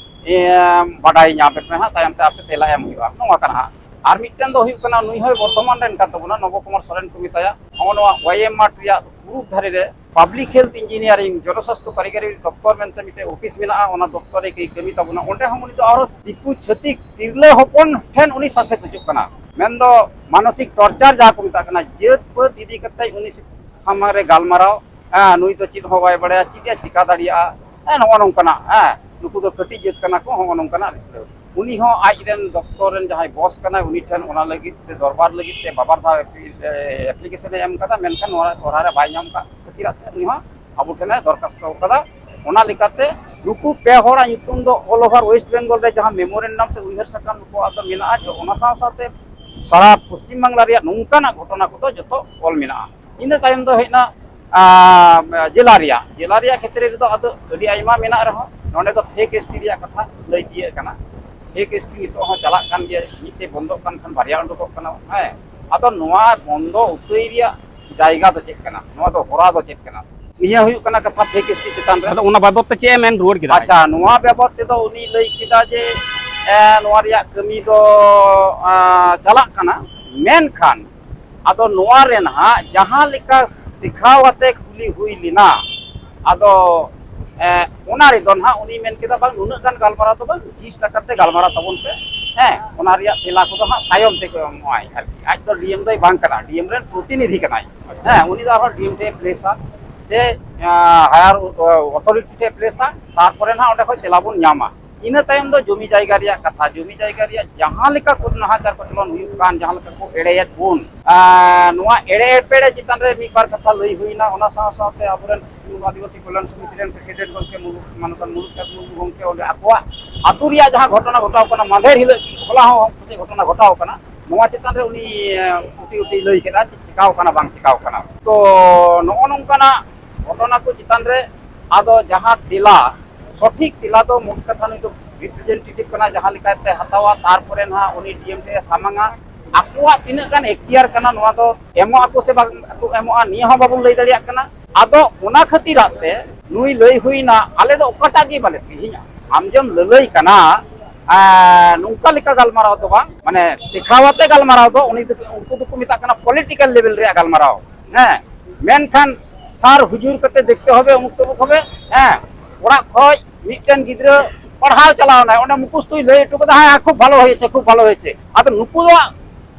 ᱮᱢ, ᱵᱟᱰᱟᱭ ᱧᱟᱢ ᱯᱮ ᱦᱟᱸᱜ, ᱛᱟᱭᱚᱢ ᱛᱮ ᱟᱯᱮ ᱛᱮᱞᱟ ᱮᱢ ᱦᱩᱭᱩᱜᱼᱟ, ᱱᱚᱣᱟ ᱠᱟᱱᱟ ᱦᱟᱸᱜ᱾ ᱟᱨ ᱢᱤᱫᱴᱮᱱ ᱫᱚ ᱦᱩᱭᱩᱜ ᱠᱟᱱᱟ, ᱱᱩᱭ ᱦᱚᱸᱭ ᱵᱚᱨᱫᱷᱚᱢᱟᱱ ᱨᱮᱱ ᱠᱟᱱ ᱛᱟᱵᱚᱱᱟ, ᱱᱚᱵᱚ ᱠᱩᱢᱟᱨ ᱥᱚᱨᱮᱱ ᱠᱚ ᱢᱮᱛᱟᱭᱟ᱾ ᱱᱚᱜᱼᱚ ᱱᱚᱣᱟ ᱳᱣᱟᱭ ᱮᱢ ᱢᱟᱴᱷ ᱨᱮᱭᱟᱜ ᱯᱩᱨᱩᱵ ᱫᱷᱟᱨᱮ ᱨᱮ ᱯᱟᱵᱽᱞᱤᱠ ᱦᱮᱞᱛᱷ ᱤᱧᱡᱤᱱᱤᱭᱟᱨᱤᱝ, ᱡᱚᱱᱚᱥᱟᱥᱛᱷᱚ ᱠᱟᱹᱨᱤᱜᱚᱨᱤ ᱫᱚᱯᱛᱚᱨ ᱢᱮᱱᱛᱮ ᱢᱤᱫᱴᱮᱱ ᱚᱯᱷᱤᱥ ᱢᱮᱱᱟᱜᱼᱟ, ᱚᱱᱟ ᱫᱚᱯᱛᱚᱨ ᱨᱮ ᱠᱟᱹᱢᱤ ᱛᱟᱵᱚᱱᱟ᱾ ᱚᱸᱰᱮ ᱦᱚᱸ ᱩᱱᱤ ᱫᱚ ᱟᱨᱚ ᱫᱤᱠᱩ ᱪᱷᱟᱹᱛᱤᱠ ᱛᱤᱨᱞᱟᱹ ᱦᱚᱯᱚᱱ ᱴᱷᱮᱱ ᱩᱱᱤ ᱥᱟᱥᱮᱛ ᱦᱤᱡᱩᱜ ᱠᱟᱱᱟ᱾ ᱢᱮᱱᱫᱚ ᱢᱟᱱᱚᱥᱤᱠ ᱴᱚᱨᱪᱟᱨ ᱡᱟᱦᱟᱸ ᱠᱚ ᱢᱮᱛᱟᱜ ᱠᱟᱱᱟ, ᱡᱟᱹᱛ ᱯᱟᱹᱛ ᱤᱫᱤ ᱠᱟᱛᱮ ᱩᱱᱤ ᱥᱟᱢᱟᱝ ᱨᱮ ᱜᱟᱞᱢᱟᱨᱟᱣ, ᱦᱮᱸ, ᱱᱩᱭ ᱫᱚ ᱪᱮᱫ ᱦᱚᱸ ᱵᱟᱭ ᱵᱟᱲᱟᱭᱟ, ᱪᱮᱫ ᱮ ᱪᱤᱠᱟ ᱫᱟᱲᱮᱭᱟᱜᱼᱟ, ᱦᱮᱸ, ᱱᱚᱜᱼᱚ ᱱᱚᱝᱠᱟᱱᱟᱜ, ᱦᱮᱸ, ᱱᱩᱠᱩ ᱫᱚ ᱠᱟᱹᱴᱤᱡ ᱡᱟᱹᱛ ᱠᱟᱱᱟ ᱠᱚ, ᱦᱚᱸᱜᱼᱚ ᱱᱚᱝᱠᱟᱱᱟᱜ ᱨᱤᱥᱲᱟᱹᱣ᱾ ᱩᱱᱤ ᱦᱚᱸ ᱟᱡ ᱨᱮᱱ ᱫᱚᱯᱛᱚᱨ ᱨᱮᱱ ᱡᱟᱦᱟᱸᱭ ᱵᱚᱥ ᱠᱟᱱᱟᱭ, ᱩᱱᱤ ᱴᱷᱮᱱ ᱚᱱᱟ ᱞᱟᱹᱜᱤᱫ ᱛᱮ, ᱫᱚᱨᱵᱟᱨ ᱞᱟᱹᱜᱤᱫ ᱛᱮ ᱵᱟᱵᱟᱨ ᱫᱷᱟᱣ ᱮᱯᱞᱤ-, ᱮ, ᱮᱯᱞᱤᱠᱮᱥᱚᱱ ᱮ ᱮᱢ ᱠᱟᱫᱟ, ᱢᱮᱱᱠᱷᱟᱱ ᱱᱚᱣᱟ ᱥᱚᱨᱦᱟ ᱨᱮ ᱵᱟᱭ ᱧᱟᱢ ᱠᱟᱜ ᱠᱷᱟᱹᱛᱤᱨᱟᱜ ᱛᱮ ᱩᱱᱤ ᱦᱚᱸ ᱟᱵᱚ ᱴᱷᱮᱱ ᱮ ᱫᱚᱨᱠᱷᱟᱥᱛᱚ ᱠᱟᱫᱟ᱾ ᱚᱱᱟ ᱞᱮᱠᱟᱛᱮ ᱱᱩᱠᱩ ᱯᱮ ᱦᱚᱲᱟᱜ ᱧᱩᱛᱩᱢ ᱫᱚ all over West Bengal ᱨᱮ ᱡᱟᱦᱟᱸ ᱢᱮᱢᱳᱨᱮᱱᱰᱟᱢ ᱥᱮ ᱩᱭᱦᱟᱹᱨ ᱥᱟᱠᱟᱢ ᱱᱩᱠᱩᱣᱟᱜ ᱫᱚ ᱢᱮᱱᱟᱜᱼᱟ, ᱡᱮ ᱚᱱᱟ ᱥᱟᱶ ᱥᱟᱶᱛᱮ ᱥᱟᱨᱟ ᱯᱚᱥᱪᱤᱢ ᱵᱟᱝᱞᱟ ᱨᱮᱭᱟᱜ ᱱᱚᱝᱠᱟᱱᱟᱜ ᱜᱷᱚᱴᱚᱱᱟ ᱠᱚᱫᱚ ᱡᱚᱛᱚ ᱚᱞ ᱢᱮᱱᱟᱜᱼᱟ᱾ ᱤᱱᱟᱹ ᱛᱟᱭᱚᱢ ᱫᱚ ᱦᱮᱡ ᱮᱱᱟ, ᱟᱸ, ᱡᱮᱞᱟ ᱨᱮᱭᱟᱜ, ᱡᱮᱞᱟ ᱨᱮᱭᱟᱜ ᱠᱷᱮᱛᱨᱮ ᱨᱮᱫᱚ ᱟᱫᱚ ᱟᱹᱰᱤ ᱟᱭᱢᱟ ᱢᱮᱱᱟᱜ ᱨᱮᱦᱚᱸ, ᱱᱚᱰᱮ ᱫᱚ ᱯᱷᱮᱠ ᱮᱥ ᱴᱤ ᱨᱮᱭᱟᱜ ᱠᱟᱛᱷᱟ ᱞᱟᱹᱭ ᱛᱤᱭᱟᱹᱜ ᱠᱟᱱᱟ᱾ ᱯᱷᱮᱠ ᱮᱥ ᱴᱤ ᱱᱤᱛᱚᱜ ᱦᱚᱸ ᱪᱟᱞᱟᱜ ᱠᱟᱱ ᱜᱮᱭᱟ, ᱢᱤᱫᱴᱮᱡ ᱵᱚᱱᱫᱚᱜ ᱠᱟᱱ ᱠᱷᱟᱱ ᱵᱟᱨᱭᱟ ᱩᱰᱩᱠᱚᱜ ᱠᱟᱱᱟ᱾ ᱦᱮᱸ, ᱟᱫᱚ ᱱᱚᱣᱟ ᱵᱚᱱᱫᱚ ᱩᱯᱟᱹᱭ ᱨᱮᱭᱟᱜ ᱡᱟᱭᱜᱟ ᱫᱚ ᱪᱮᱫ ᱠᱟᱱᱟ? ᱱᱚᱣᱟ ᱫᱚ ᱦᱚᱨᱟ ᱫᱚ ᱪᱮᱫ ᱠᱟᱱᱟ? ᱱᱤᱭᱟᱹ ᱦᱩᱭᱩᱜ ᱠᱟᱱᱟ ᱠᱟᱛᱷᱟ ᱯᱷᱮᱠ ᱮᱥ ᱴᱤ ᱪᱮᱛᱟᱱ ᱨᱮ᱾ ᱟᱫᱚ ᱚᱱᱟ ᱵᱟᱵᱚᱫ ᱛᱮ ᱪᱮᱫ ᱮ ᱢᱮᱱ ᱨᱩᱣᱟᱹᱲ ᱠᱮᱫᱟ? ᱟᱪᱪᱷᱟ, ᱱᱚᱣᱟ ᱵᱟᱵᱚᱫ ᱛᱮᱫᱚ ᱩᱱᱤ ᱞᱟᱹᱭ ᱠᱮᱫᱟ ᱡᱮ, ᱮ, ᱱᱚᱣᱟ ᱨᱮᱭᱟᱜ ᱠᱟᱹᱢᱤ ᱫᱚ, ᱮ, ᱪᱟᱞᱟᱜ ᱠᱟᱱᱟ, ᱢᱮᱱᱠᱷᱟᱱ ᱟᱫᱚ ᱱᱚᱣᱟ ᱨᱮ ᱱᱟᱦᱟᱜ ᱡᱟᱦᱟᱸ ᱞᱮᱠᱟ ᱫᱮᱠᱷᱟᱣ ᱟᱛᱮ ᱠᱩᱞᱤ ᱦᱩᱭ ᱞᱮᱱᱟ, ᱟᱫᱚ, ᱮ, ᱚᱱᱟ ᱨᱮᱫᱚ ᱱᱟᱦᱟᱜ ᱩᱱᱤ ᱢᱮᱱ ᱠᱮᱫᱟ, "ᱵᱟᱝ, ᱱᱩᱱᱟᱹᱜ ᱜᱟᱱ ᱜᱟᱞᱢᱟᱨᱟᱣ ᱫᱚ ᱵᱟᱝ, ᱡᱤᱥᱴ ᱟᱠᱟᱨ ᱛᱮ ᱜᱟᱞᱢᱟᱨᱟᱣ ᱛᱟᱵᱚᱱ ᱯᱮ, ᱦᱮᱸ, ᱚᱱᱟ ᱨᱮᱭᱟᱜ ᱛᱮᱞᱟ ᱠᱚᱫᱚ ᱦᱟᱸᱜ ᱛᱟᱭᱚᱢ ᱛᱮᱠᱚ ᱮᱢᱚᱜᱼᱟᱭ ᱟᱨᱠᱤ, ᱟᱡ ᱫᱚ ᱰᱤ ᱮᱢ ᱫᱚᱭ ᱵᱟᱝ ᱠᱟᱱᱟ, ᱰᱤ ᱮᱢ ᱨᱮᱱ ᱯᱨᱚᱛᱤᱱᱤᱫᱷᱤ ᱠᱟᱱᱟᱭ, ᱦᱮᱸ, ᱩᱱᱤ ᱫᱚ ᱟᱨᱦᱚᱸ ᱰᱤ ᱮᱢ ᱴᱷᱮᱱ ᱯᱞᱮᱥᱟ ᱥᱮ, ᱮ, ᱦᱟᱭᱟᱨ ᱚᱛᱷᱚᱨᱤᱴᱤ ᱴᱷᱮᱱ ᱯᱞᱮᱥᱟ, ᱛᱟᱨᱯᱚᱨᱮ ᱱᱟᱦᱟᱜ ᱚᱸᱰᱮ ᱠᱷᱚᱱ ᱛᱮᱞᱟ ᱵᱚᱱ ᱧᱟᱢᱟ᱾ ᱤᱱᱟᱹ ᱛᱟᱭᱚᱢ ᱫᱚ ᱡᱚᱢᱤ ᱡᱟᱭᱜᱟ ᱨᱮᱭᱟᱜ ᱠᱟᱛᱷᱟ, ᱡᱚᱢᱤ ᱡᱟᱭᱜᱟ ᱨᱮᱭᱟᱜ ᱡᱟᱦᱟᱸ ᱞᱮᱠᱟ ᱠᱚ ᱱᱟᱦᱟᱪᱟᱨ ᱠᱚᱪᱞᱚᱱ ᱦᱩᱭᱩᱜ ᱠᱟᱱ, ᱡᱟᱦᱟᱸ ᱞᱮᱠᱟ ᱠᱚ ᱮᱲᱮᱭᱮᱫ ᱵᱚᱱ, ᱟᱨ ᱱᱚᱣᱟ ᱮᱲᱮ ᱮᱯᱮᱲᱮ ᱪᱮᱛᱟᱱ ᱨᱮ ᱢᱤᱫ ᱵᱟᱨ ᱠᱟᱛᱷᱟ ᱞᱟᱹᱭ ᱦᱩᱭᱱᱟ᱾ ᱚᱱᱟ ᱥᱟᱶ ᱥᱟᱶᱛᱮ ᱟᱵᱚᱨᱮᱱ ᱟᱹᱫᱤᱵᱟᱹᱥᱤ ᱠᱚᱞᱭᱟᱱ ᱥᱚᱢᱤᱛᱤ ᱨᱮᱱ ᱯᱨᱮᱥᱤᱰᱮᱱᱴ ᱜᱚᱢᱠᱮ ᱢᱩᱞᱩᱠ, ᱢᱟᱱᱚᱛᱟᱱ ᱢᱩᱞᱩᱠ ᱪᱟᱸᱫᱽ ᱢᱩᱨᱢᱩ ᱜᱚᱢᱠᱮ ᱚᱸᱰᱮ ᱟᱠᱚᱣᱟᱜ ᱟᱹᱛᱩ ᱨᱮᱭᱟᱜ ᱡᱟᱦᱟᱸ ᱜᱷᱚᱴᱚᱱᱟ ᱜᱷᱚᱴᱟᱣ ᱠᱟᱱᱟ, ᱢᱟᱫᱷᱮᱨ ᱦᱤᱞᱳᱜ ᱠᱤ ᱦᱚᱞᱟ ᱦᱚᱸ ᱯᱟᱥᱮᱡ ᱜᱷᱚᱴᱚᱱᱟ ᱜᱷᱚᱴᱟᱣ ᱠᱟᱱᱟ, ᱱᱚᱣᱟ ᱪᱮᱛᱟᱱ ᱨᱮ ᱩᱱᱤ, ᱮ, ᱩᱴᱤ ᱩᱴᱤ ᱞᱟᱹᱭ ᱠᱮᱫᱟ, ᱪᱮᱫ ᱪᱤᱠᱟᱣ ᱠᱟᱱᱟ ᱵᱟᱝ ᱪᱤᱠᱟᱣ ᱠᱟᱱᱟ᱾ ᱛᱚ ᱱᱚᱜᱼᱚ ᱱᱚᱝᱠᱟᱱᱟᱜ ᱜᱷᱚᱴᱚᱱᱟ ᱠᱚ ᱪᱮᱛᱟᱱ ᱨᱮ ᱟᱫᱚ ᱡᱟᱦᱟᱸ ᱛᱮᱞᱟ, ᱥᱚᱴᱷᱤᱠ ᱛᱮᱞᱟ ᱫᱚ ᱢᱳᱴ ᱠᱟᱛᱷᱟ ᱱᱩᱭ ᱫᱚ ᱨᱤᱯᱨᱮᱡᱮᱱᱴᱮᱴᱤᱵᱷ ᱠᱟᱱᱟ, ᱡᱟᱦᱟᱸ ᱞᱮᱠᱟᱛᱮ ᱦᱟᱛᱟᱣᱟ, ᱛᱟᱨᱯᱚᱨᱮ ᱱᱟᱦᱟᱜ ᱩᱱᱤ ᱰᱤ ᱮᱢ ᱴᱷᱮᱱ ᱮ ᱥᱟᱢᱟᱝᱟ᱾ ᱟᱠᱚᱣᱟᱜ ᱛᱤᱱᱟᱹᱜ ᱜᱟᱱ ᱮᱠᱛᱤᱭᱟᱨ ᱠᱟᱱᱟ, ᱱᱚᱣᱟ ᱫᱚ ᱮᱢᱚᱜ ᱟᱠᱚ ᱥᱮ ᱵᱟᱝ ᱠᱚ ᱮᱢᱚᱜᱼᱟ, ᱱᱤᱭᱟᱹ ᱦᱚᱸ ᱵᱟᱵᱚᱱ ᱞᱟᱹᱭ ᱫᱟᱲᱮᱭᱟᱜ ᱠᱟᱱᱟ᱾ ᱟᱫᱚ ᱚᱱᱟ ᱠᱷᱟᱹᱛᱤᱨᱟᱜ ᱛᱮ ᱱᱩᱭ ᱞᱟᱹᱭ ᱦᱩᱭᱱᱟ, ᱟᱞᱮ ᱫᱚ ᱚᱠᱟᱴᱟᱜ ᱜᱮ ᱵᱟᱞᱮ, ᱛᱮᱦᱮᱧ ᱟᱢ ᱡᱮᱢ ᱞᱟᱹᱞᱟᱹᱭ ᱠᱟᱱᱟ, ᱮᱸ, ᱱᱚᱝᱠᱟ ᱞᱮᱠᱟ ᱜᱟᱞᱢᱟᱨᱟᱣ ᱫᱚ ᱵᱟᱝ, ᱢᱟᱱᱮ ᱫᱮᱠᱷᱟᱣ ᱟᱛᱮ ᱜᱟᱞᱢᱟᱨᱟᱣ ᱫᱚ ᱩᱱᱤ ᱫᱚ, ᱩᱱᱠᱩ ᱫᱚᱠᱚ ᱢᱮᱛᱟᱜ ᱠᱟᱱᱟ ᱯᱚᱞᱤᱴᱤᱠᱟᱞ ᱞᱮᱵᱮᱞ ᱨᱮᱭᱟᱜ ᱜᱟᱞᱢᱟᱨᱟᱣ᱾ ᱦᱮᱸ, ᱢᱮᱱᱠᱷᱟᱱ ᱥᱟᱨ ᱦᱩᱡᱩᱨ ᱠᱟᱛᱮ ᱫᱮᱠᱷᱛᱮ ᱦᱚᱵᱮ, ᱩᱢᱩᱠ ᱛᱩᱢᱩᱠ ᱦᱚᱵᱮ, ᱦᱮᱸ, ᱚᱲᱟᱜ ᱠᱷᱚᱡ ᱢᱤᱫᱴᱮᱱ ᱜᱤᱫᱽᱨᱟᱹ ᱯᱟᱲᱦᱟᱣ ᱪᱟᱞᱟᱣ ᱮᱱᱟᱭ, ᱚᱸᱰᱮ ᱢᱩᱠᱷᱚᱥᱛᱚᱭ ᱞᱟᱹᱭ ᱦᱚᱴᱚ ᱠᱟᱫᱟ, "ᱦᱮᱸ, ᱠᱷᱩᱵ ᱵᱷᱟᱞᱚ ᱦᱚᱭᱮᱪᱷᱮ, ᱠᱷᱩᱵ ᱵᱷᱟᱞᱚ ᱦᱚᱭᱮᱪᱷᱮ", ᱟᱫᱚ ᱱᱩᱠᱩ ᱫᱚ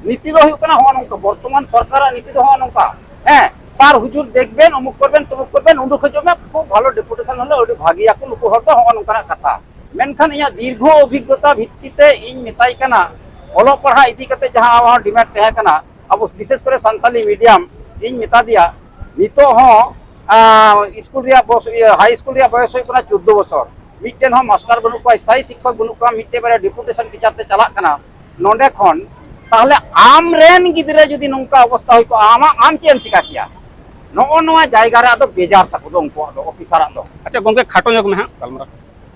ᱱᱤᱛᱤ ᱫᱚ ᱦᱩᱭᱩᱜ ᱠᱟᱱᱟ ᱦᱚᱸᱜᱼᱚ ᱱᱚᱝᱠᱟ, ᱵᱚᱨᱛᱚᱢᱟᱱ ᱥᱚᱨᱠᱟᱨᱟᱜ ᱱᱤᱛᱤ ᱫᱚ ᱦᱚᱸᱜᱼᱚ ᱱᱚᱝᱠᱟ, ᱦᱮᱸ, ᱥᱟᱨ ᱦᱩᱡᱩᱨ ᱫᱮᱠᱷᱵᱮᱱ, ᱚᱢᱩᱠ ᱠᱚᱨᱵᱮᱱ, ᱛᱚᱢᱩᱠ ᱠᱚᱨᱵᱮᱱ, ᱩᱰᱩᱠ ᱦᱤᱡᱩᱜ ᱢᱮ, ᱠᱷᱩᱵ ᱵᱷᱟᱞᱚ ᱰᱮᱯᱩᱴᱮᱥᱚᱱ ᱦᱚᱞᱮ ᱟᱹᱰᱤ ᱵᱷᱟᱹᱜᱤᱭᱟᱠᱚ ᱱᱩᱠᱩ ᱦᱚᱲ ᱫᱚ, ᱦᱚᱸᱜᱼᱚ ᱱᱚᱝᱠᱟᱱᱟᱜ ᱠᱟᱛᱷᱟ᱾ ᱢᱮᱱᱠᱷᱟᱱ ᱤᱧᱟᱹᱜ ᱫᱤᱨᱜᱷᱚ ᱚᱵᱷᱤᱜᱽᱜᱚᱛᱟ ᱵᱷᱤᱛᱛᱤ ᱛᱮ ᱤᱧ ᱢᱮᱛᱟᱭ ᱠᱟᱱᱟ, ᱚᱞᱚᱜ ᱯᱟᱲᱦᱟᱜ ᱤᱫᱤ ᱠᱟᱛᱮ ᱡᱟᱦᱟᱸ ᱟᱵᱚᱣᱟᱜ ᱰᱤᱢᱮᱴ ᱛᱟᱦᱮᱸ ᱠᱟᱱᱟ, ᱟᱵᱚ ᱵᱤᱥᱮᱥ ᱠᱚᱨᱮ ᱥᱟᱱᱛᱟᱞᱤ ᱢᱤᱰᱤᱭᱟᱢ, ᱤᱧ ᱢᱮᱛᱟ ᱫᱮᱭᱟ, ᱱᱤᱛᱚᱜ ᱦᱚᱸ, ᱟᱸ, ᱥᱠᱩᱞ ᱨᱮᱭᱟᱜ ᱵᱚᱭᱚᱥ, ᱤᱭᱟᱹ, ᱦᱟᱭ ᱥᱠᱩᱞ ᱨᱮᱭᱟᱜ ᱵᱚᱭᱚᱥ ᱦᱩᱭᱩᱜ ᱠᱟᱱᱟ ᱪᱳᱫᱽᱫᱳ ᱵᱚᱪᱷᱚᱨ, ᱢᱤᱫᱴᱮᱱ ᱦᱚᱸ ᱢᱟᱥᱴᱟᱨ ᱵᱟᱹᱱᱩᱜ ᱠᱚᱣᱟ, ᱥᱛᱷᱟᱭᱤ ᱥᱤᱠᱠᱷᱚᱠ ᱵᱟᱹᱱᱩᱜ ᱠᱚᱣᱟ, ᱢᱤᱫᱴᱮᱱ ᱵᱟᱨᱭᱟ ᱰᱮᱯᱩᱴᱮᱥᱚᱱ ᱴᱤᱪᱟᱨ ᱛᱮ ᱪᱟᱞᱟᱜ ᱠᱟᱱᱟ ᱱᱚᱰᱮ ᱠᱷᱚᱱ, ᱛᱟᱦᱞᱮ ᱟᱢ ᱨᱮᱱ ᱜᱤᱫᱽᱨᱟᱹ ᱡᱩᱫᱤ ᱱᱚᱝᱠᱟ ᱚᱵᱚᱥᱛᱟ ᱦᱩᱭ ᱠᱚᱜᱼᱟ, ᱟᱢᱟᱜ, ᱟᱢ ᱪᱮᱫ ᱮᱢ ᱪᱤᱠᱟ ᱠᱮᱭᱟ? ᱱᱚᱜᱼᱚ ᱱᱚᱣᱟ ᱡᱟᱭᱜᱟ ᱨᱮ ᱟᱫᱚ ᱵᱮᱡᱟᱨ ᱛᱟᱠᱚ ᱫᱚ ᱩᱱᱠᱩᱣᱟᱜ ᱫᱚ, ᱚᱯᱷᱤᱥᱟᱨᱟᱜ ᱫᱚ᱾ ᱟᱪᱪᱷᱟ ᱜᱚᱝᱠᱮ, ᱠᱷᱟᱴᱚ ᱧᱚᱜ ᱢᱮ ᱦᱟᱸᱜ ᱜᱟᱞᱢᱟᱨᱟᱣ᱾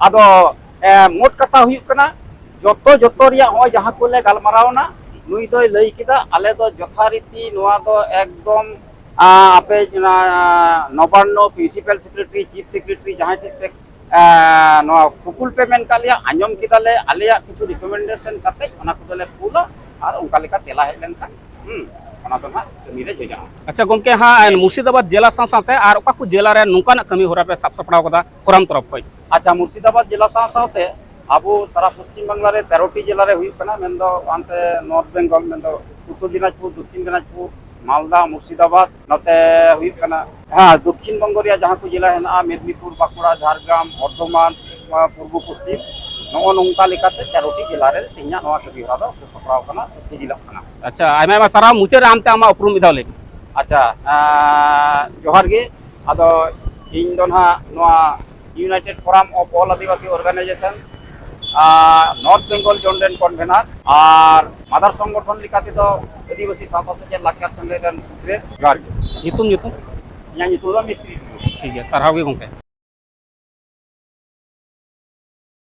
ᱟᱫᱚ, ᱮ, ᱢᱳᱴ ᱠᱟᱛᱷᱟ ᱦᱩᱭᱩᱜ ᱠᱟᱱᱟ, ᱡᱚᱛᱚ, ᱡᱚᱛᱚ ᱨᱮᱭᱟᱜ ᱱᱚᱜᱼᱚᱭ ᱡᱟᱦᱟᱸ ᱠᱚᱞᱮ ᱜᱟᱞᱢᱟᱨᱟᱣ ᱮᱱᱟ, ᱱᱩᱭ ᱫᱚᱭ ᱞᱟᱹᱭ ᱠᱮᱫᱟ, ᱟᱞᱮ ᱫᱚ ᱡᱚᱛᱷᱟᱨᱤᱛᱤ ᱱᱚᱣᱟ ᱫᱚ ᱮᱠᱫᱚᱢ, ᱟ, ᱟᱯᱮ ᱚᱱᱟ ᱱᱚᱵᱟᱱᱱᱚ ᱯᱨᱤᱱᱥᱤᱯᱟᱞ ᱥᱮᱠᱨᱮᱴᱟᱨᱤ, ᱪᱤᱯ ᱥᱮᱠᱨᱮᱴᱟᱨᱤ, ᱡᱟᱦᱟᱸᱭ ᱴᱷᱮᱱ ᱯᱮ, ᱟ, ᱱᱚᱣᱟ ᱠᱩᱠᱩᱞ ᱯᱮ ᱢᱮᱱ ᱠᱟᱜ ᱞᱮᱭᱟ, ᱟᱸᱡᱚᱢ ᱠᱮᱫᱟᱞᱮ, ᱟᱞᱮᱭᱟᱜ ᱠᱤᱪᱷᱩ ᱨᱤᱠᱚᱢᱮᱱᱰᱮᱥᱚᱱ ᱠᱟᱛᱮ ᱚᱱᱟ ᱠᱚᱫᱚᱞᱮ ᱠᱩᱞᱟ ᱟᱨ ᱚᱱᱠᱟ ᱞᱮᱠᱟ ᱛᱮᱞᱟ ᱦᱮᱡ ᱞᱮᱱᱠᱷᱟᱱ, ᱦᱩᱸ, ᱚᱱᱟ ᱫᱚ ᱱᱟᱦᱟᱜ ᱠᱟᱹᱢᱤ ᱨᱮ ᱡᱚᱡᱟᱜᱼᱟ᱾ ᱟᱪᱪᱷᱟ ᱜᱚᱝᱠᱮ, ᱦᱟᱸᱜ ᱢᱩᱨᱥᱤᱫᱟᱵᱟᱫᱽ ᱡᱮᱞᱟ ᱥᱟᱶ ᱥᱟᱶᱛᱮ ᱟᱨ ᱚᱠᱟ ᱠᱚ ᱡᱮᱞᱟ ᱨᱮ ᱱᱚᱝᱠᱟᱱᱟᱜ ᱠᱟᱹᱢᱤ ᱦᱚᱨᱟ ᱯᱮ ᱥᱟᱵ ᱥᱟᱯᱲᱟᱣ ᱠᱟᱫᱟ ᱯᱷᱳᱨᱟᱢ ᱛᱚᱨᱚᱯ ᱠᱷᱚᱱ? ᱟᱪᱪᱷᱟ, ᱢᱩᱨᱥᱤᱫᱟᱵᱟᱫᱽ ᱡᱮᱞᱟ ᱥᱟᱶ ᱥᱟᱶᱛᱮ ᱟᱵᱚ ᱥᱟᱨᱟ ᱯᱚᱥᱪᱤᱢ ᱵᱟᱝᱞᱟ ᱨᱮ ᱛᱮᱨᱚᱴᱤ ᱡᱮᱞᱟ ᱨᱮ ᱦᱩᱭᱩᱜ ᱠᱟᱱᱟ, ᱢᱮᱱᱫᱚ ᱦᱟᱱᱛᱮ ᱱᱚᱨᱛᱷ ᱵᱮᱝᱜᱚᱞ, ᱢᱮᱱᱫᱚ ᱩᱛᱛᱚᱨ ᱫᱤᱱᱟᱡᱽᱯᱩᱨ, ᱫᱚᱠᱠᱷᱤᱱ ᱫᱤᱱᱟᱡᱽᱯᱩᱨ, ᱢᱟᱞᱫᱟ, ᱢᱩᱨᱥᱤᱫᱟᱵᱟᱫᱽ, ᱱᱚᱛᱮ ᱦᱩᱭᱩᱜ ᱠᱟᱱᱟ, ᱦᱮᱸ, ᱫᱚᱠᱠᱷᱤᱱ ᱵᱚᱝᱜᱚ ᱨᱮᱭᱟᱜ ᱡᱟᱦᱟᱸ ᱠᱚ ᱡᱮᱞᱟ ᱦᱮᱱᱟᱜᱼᱟ, ᱢᱮᱫᱽᱱᱤᱯᱩᱨ, ᱵᱟᱸᱠᱩᱲᱟ, ᱡᱷᱟᱲᱜᱨᱟᱢ, ᱵᱚᱨᱫᱷᱚᱢᱟᱱ, ᱱᱚᱣᱟ ᱯᱩᱨᱵᱚ ᱯᱚᱥᱪᱤᱢ, ᱱᱚᱜᱼᱚ ᱱᱚᱝᱠᱟ ᱞᱮᱠᱟᱛᱮ ᱛᱮᱨᱚᱴᱤ ᱡᱮᱞᱟ ᱨᱮ ᱛᱮᱦᱮᱧᱟᱜ ᱱᱚᱣᱟ ᱠᱟᱹᱢᱤ ᱦᱚᱨᱟ ᱫᱚ ᱥᱟᱹᱛ ᱥᱟᱯᱲᱟᱣ ᱠᱟᱱᱟ ᱥᱮ ᱥᱤᱜᱤᱞᱚᱜ ᱠᱟᱱᱟ᱾ ᱟᱪᱪᱷᱟ, ᱟᱭᱢᱟ ᱟᱭᱢᱟ ᱥᱟᱨᱦᱟᱣ᱾ ᱢᱩᱪᱟᱹᱫ ᱨᱮ ᱟᱢᱛᱮ ᱟᱢᱟᱜ ᱩᱯᱨᱩᱢ ᱢᱤᱫ ᱫᱷᱟᱣ ᱞᱟᱹᱭ ᱢᱮ᱾ ᱟᱪᱪᱷᱟ, ᱮᱸ, ᱡᱚᱦᱟᱨ ᱜᱮ᱾ ᱟᱫᱚ ᱤᱧ ᱫᱚ ᱱᱟᱦᱟᱜ ᱱᱚᱣᱟ United Forum of All Adivasi Organization, R North Bengal Zone ᱨᱮᱱ convener, ᱟᱨ mother ᱥᱚᱝᱜᱚᱴᱷᱚᱱ ᱞᱮᱠᱟ ᱛᱮᱫᱚ ᱟᱹᱫᱤᱵᱟᱹᱥᱤ ᱥᱟᱶᱛᱟ ᱥᱮᱪᱮᱫ ᱞᱟᱠᱪᱟᱨ ᱥᱮᱢᱞᱮᱫ ᱨᱮᱱ ᱥᱩᱛᱨᱮᱛ᱾ ᱡᱚᱦᱟᱨ ᱜᱮ᱾ ᱧᱩᱛᱩᱢ, ᱧᱩᱛᱩᱢ? ᱤᱧᱟᱹᱜ ᱧᱩᱛᱩᱢ ᱫᱚ ᱢᱤᱥᱛᱨᱤ ᱴᱩᱰᱩ᱾ ᱴᱷᱤᱠ ᱜᱮᱭᱟ, ᱥᱟᱨᱦᱟᱣ ᱜᱮ ᱜᱚᱢᱠᱮ᱾